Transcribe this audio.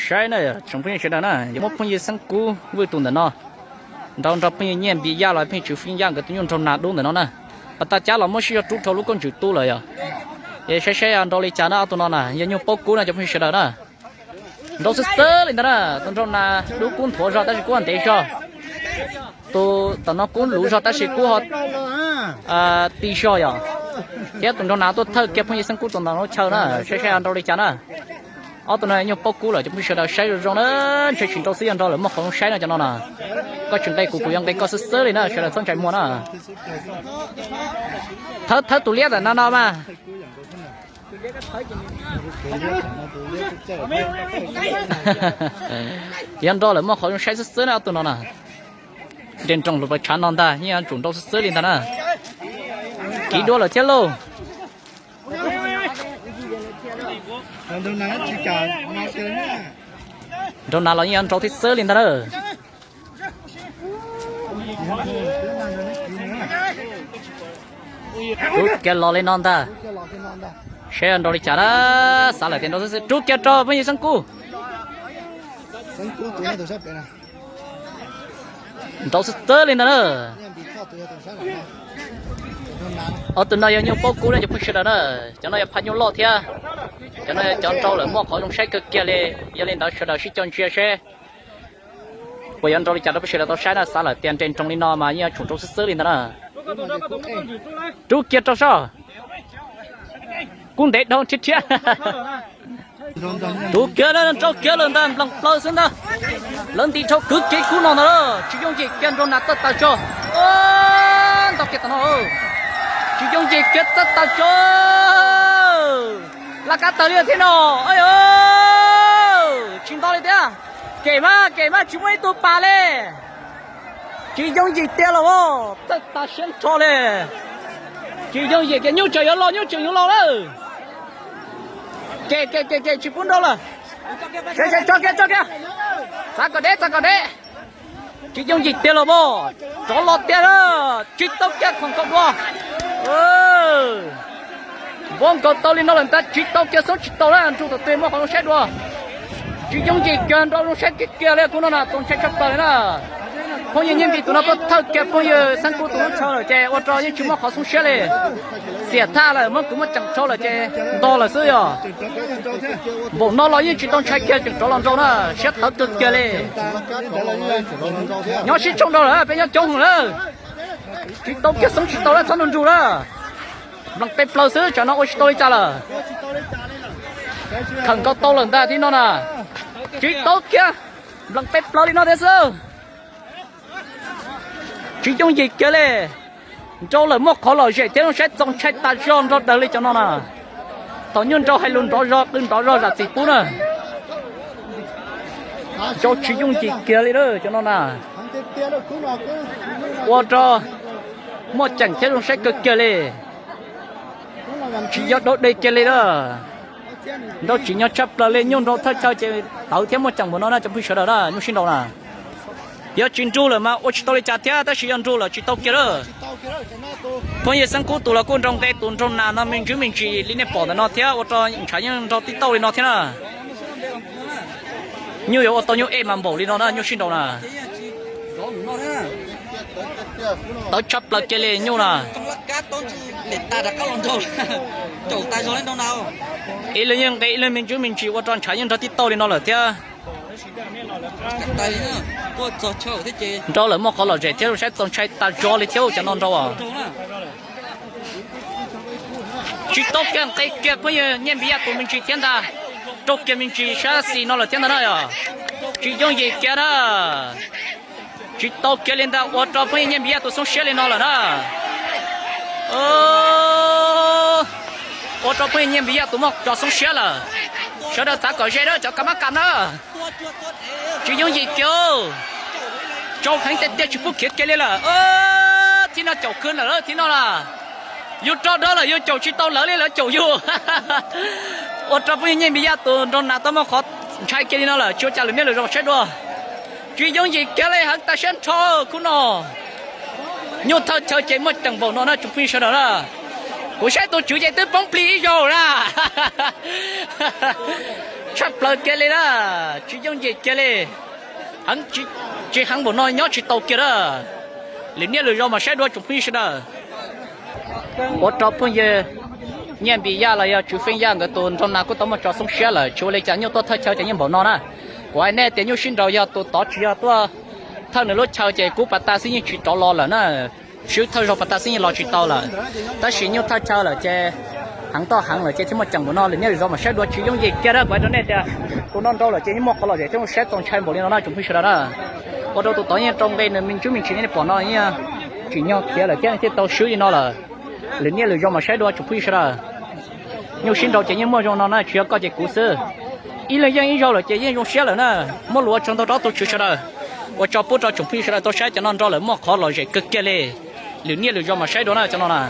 Saib na, tsoom phooj ywg sawv daws na, yuav muab phooj ywg Xeeb Kub Vwj tus ntawm no nrau nrog phooj ywg Nyiaj Npis Yaj los phooj ywg Tswv Fwj Yaj nkawd tus nyuj nraug nas dub ntawm no na. Pas tag cab los muab sib zog rub rau lub kauj ntsuam tub lawm yog. Es saib saib yog nrau li cas na, ob tug no na yog nyuj paub kub na cov phooj ywg sawv daws na. Nrau xwb xwb li ntag na, tus nraug nas dub kub nthuav zog tab sis kub ntev zog. Tus tom no kub luv zog tab sis kub ho ti zog yog. Thiab tus nraug nas tuaj thawj kiag phooj ywg Xeeb Kub tus ntawm no chaw na, saib saib yog nrau li cas na. Ob tug no nyuj paub kub lawm cov phooj ywg sawv daws saib zoo zoo na, ntshe tsis nrau xwb yog nrau lawm muaj qhov zoo saib no cov no na. Koj tsis nqe kuv kuv yuav nqe koj xwb xwb li na, sawv daws txhob ntshai muag na. Thawb thawb tus liab ntawm no no mas. Yog nrau lawm muaj qhov zoo saib xwb xwb na ob tug no na. Nres nroos lub pas tshav no ntag yeej yuav tsum nrau xwb xwb li ntag na. Kiv duab lawm thiab lauj. Nraug nas los yeej yuav nrau thiab xwb li ntag na. Rub kiag los li no ntag. Saib nrau li cas na, xav lawm tias nrau xwb xwb, rub kiag rau phooj ywg Xeeb Kub. Nrau xwb xwb li ntag na. Ob tug no yog nyuj paub kub na cov phooj ywg sawv daws na, cov no yog phaj nyuj loj thiab. Cov no yog cov nrau lawm muaj qhov zoo saib kawg kiag li, yog li ntawd sawv daws sib coj ntsia seb puas yuav nrau li cas rau peb sawv daws tau saib na, xav lawm tias nres nroos li no mas yeej yuav tsum nrau xwb xwb li ntag na. Rub kiag rau soj. Kub ntev dhau thiab thiab. Rub kiag na, nrau kiag lawm ntag, nplees plaws xwb ntag. Lawv nti dhau kwv kev kub no ntag lauj, tsis yooj yim kiag nraug nas txawj tas tso. Nto kiag tas no, tsis yooj yim kiag txawj tas tso. Laj kab tawg li thiab no, tsis nto li thiab. Kem mas kem mas tsis muaj ib tug pas li. Tsis yooj yim tiag los as, txawj tas siab nrho li. Tsis yooj yim kiag, nyuj tseem yuav los, nyuj tseem yuav los lawm. Kem kem kem kem tsis pub nrau lawm. Tso kiag tso kiag, txav kom deb txav kom deb. Tsis yooj yim tiag los as, rov los tiag, tsis tau kiag khoom nkaus dua. Npau nkaus tau li no lawm ntag, tsis tau kiag, xoob tsis tau na, nrug tom twg muaj qhov zoo saib dua. Tsis yooj yim kiag, nrau zoo saib kiag kiag li khub no na, txaus ntshai tshaj plaws li na. Phooj ywg Nyiaj Npis tus no tuaj thawj kiag phooj ywg Xeeb Kub tus lub chaw lawm ces ua rau yeej tsis muaj qhov xoob siab li. Xiam thaj lawm, muab kwv muab ceem rau lawm ces nto lawm xwb yog. Npaum no los yeej tsis tau ntshai kiag, tseem rov los nrau na, siab tawv kawg kiag li. Nyob sib tshooj nrau lawm, peb nyob coob heev lawm. Tsis tau kiag, xoob tsis tau lawm, txhob nrug nrug lawm. Nplees peb plaws xwb, tsam no ua tsis tau li cas lawm. Khawm nkaus tau lawm ntag tib no na. Tsis tau kiag, nplees peb plaws li no thiab xwb. Tsis yooj yim kiag li. Nrau lawm muaj qhov lom zem thiab zoo saib, txaus ntshai tas zog nrog daws li cov no na. Thaum nyuj nrau hais lus nrov zog qw nrov zog zam txim pub na. Nrau tsis yooj yim kiag li lawm cov no na. Ua rau muaj ceem thiab zoo saib kawg kiag li. Tsis yog dau de kiag li lawm. Nrau tsim nyog tshaj plaws li, nyuj nrau thawj chaw ces tawv thiab muaj ceem npaum no na cov phooj ywg sawv daws na, nyuj sib nraus na. Yog tsis nrug lawm mas ua tsis tau li cas thiab, tab sis yog nrug lawm tsis tau kiag lawm. Phooj ywg Xeeb Kub tus los kuj nrau nqe tus nraug nas no me ntsis me ntsis li nej pom ntawm no thiab, ua rau ntshav yeej nrau tib tauj li no thiab na. Nyuj yuav ua tau nyuj ej mas npaum li no na, nyuj sib nraus na. Tawv tshaj plaws kiag li nyuj na. Ib leeg yeej nqe ib leeg me ntsis me ntsis ua rau ntshav yeej nrau tib tauj li no lawm thiab. Nrau lawm muaj qhov lom zem thiab, zoo saib txaus ntshai tas zog li thiab cov no nrau. Tsis tau kiag, nqe kiag phooj ywg Nyiaj Npis Yaj tus me ntsis thiab ntag. Raug kiag me ntsis sab xis no lawm thiab ntag na yog. Tsis yooj yim kiag na. Tsis tau kiag li ntag, ua rau phooj ywg Nyiaj Npis Yaj tus xoob siab li no lawm na. Ua rau phooj ywg Nyiaj Npis Yaj tus muaj cov xoob siab lawm. Sawv daws txav kom ze na cov kav mab kam na. Tsis yooj yim kiag. Tsau heev tiag tiag tsis pub khiav kiag li lawm. Thib no caum khw lawm, thib no na. Yus rau dawb lawm yus caum tsis tau lawv li, lawv caum yus. Ua rau phooj ywg Nyiaj Npis Yaj tus nraug nas tau muaj qhov ntshai kiag li no lawm, tsis ua cas, lwm niaj lwm zaus saib dua. Tsis yooj yim kiag li, heev tas siab nrho khub no. Nyuj thawj chaw ces muaj ceem npaum no na tsoom phooj ywg sawv daws na. Kuv saib tus tswv ces twb poob plig ib zaug na. tshaj plaws kiag li na, tsis yooj yim kiag li. Heev, tsis heev npaum no nyob tsis tau kiag na. Lwm niaj lwm zaus mas saib dua tsoom phooj ywg sawv daws. Ua rau phooj ywg Nyiaj Npis Yaj los yog Tswv Feej Yaj nkawd tus nraug nas kuj tau muaj tso xoob siab lawm, tsis ua li cas nyuj tuaj thawj chaw ces yeej npaum no na. Kuv hais nej tias nyuj sib nraus yog tus tod tsis yog tuaj thawj nws lub chaw ces kuv pas tas xwb yeej tsis rov los lawm na. Swb thawj zaug pas tas xwb yeej los tsis tau lawm. Tab sis nyuj thawj chaw lawm ces heev toj heev lawm ces thiaj muaj ceem npaum no. Lwm niaj lwm zaus mas saib dua tsis yooj yim kiag na. Kuv hais rau nej tias tus no nrau lawm ces yeej muaj qhov lom zem thiab saib txaus ntshai npaum li no na tsoom phooj ywg sawv daws na. Ua rau tus tod yeej rau nqe nws me ntsis me ntsis nej pom no yeej tsis nyog khiav lawm thiab thiaj tau swb li no lawm. Lwm niaj lwm zaus mas saib dua tsoom phooj ywg sawv daws. Nyuj sib nraus ces yeej muaj zoo no na, tsis yog koj ces kuv xwb. Ib leeg yeej ib zaug lawm ces yeej zoo siab lawm na. Muab lus ua tsaug ntau rau tus Tswv sawv daws uas tso pub rau tsoom phooj ywg sawv daws tau saib cov no nrau lawm muaj qhov lom zem kawg kiag li. Lwm niaj lwm zaus mas saib dua na cov no na.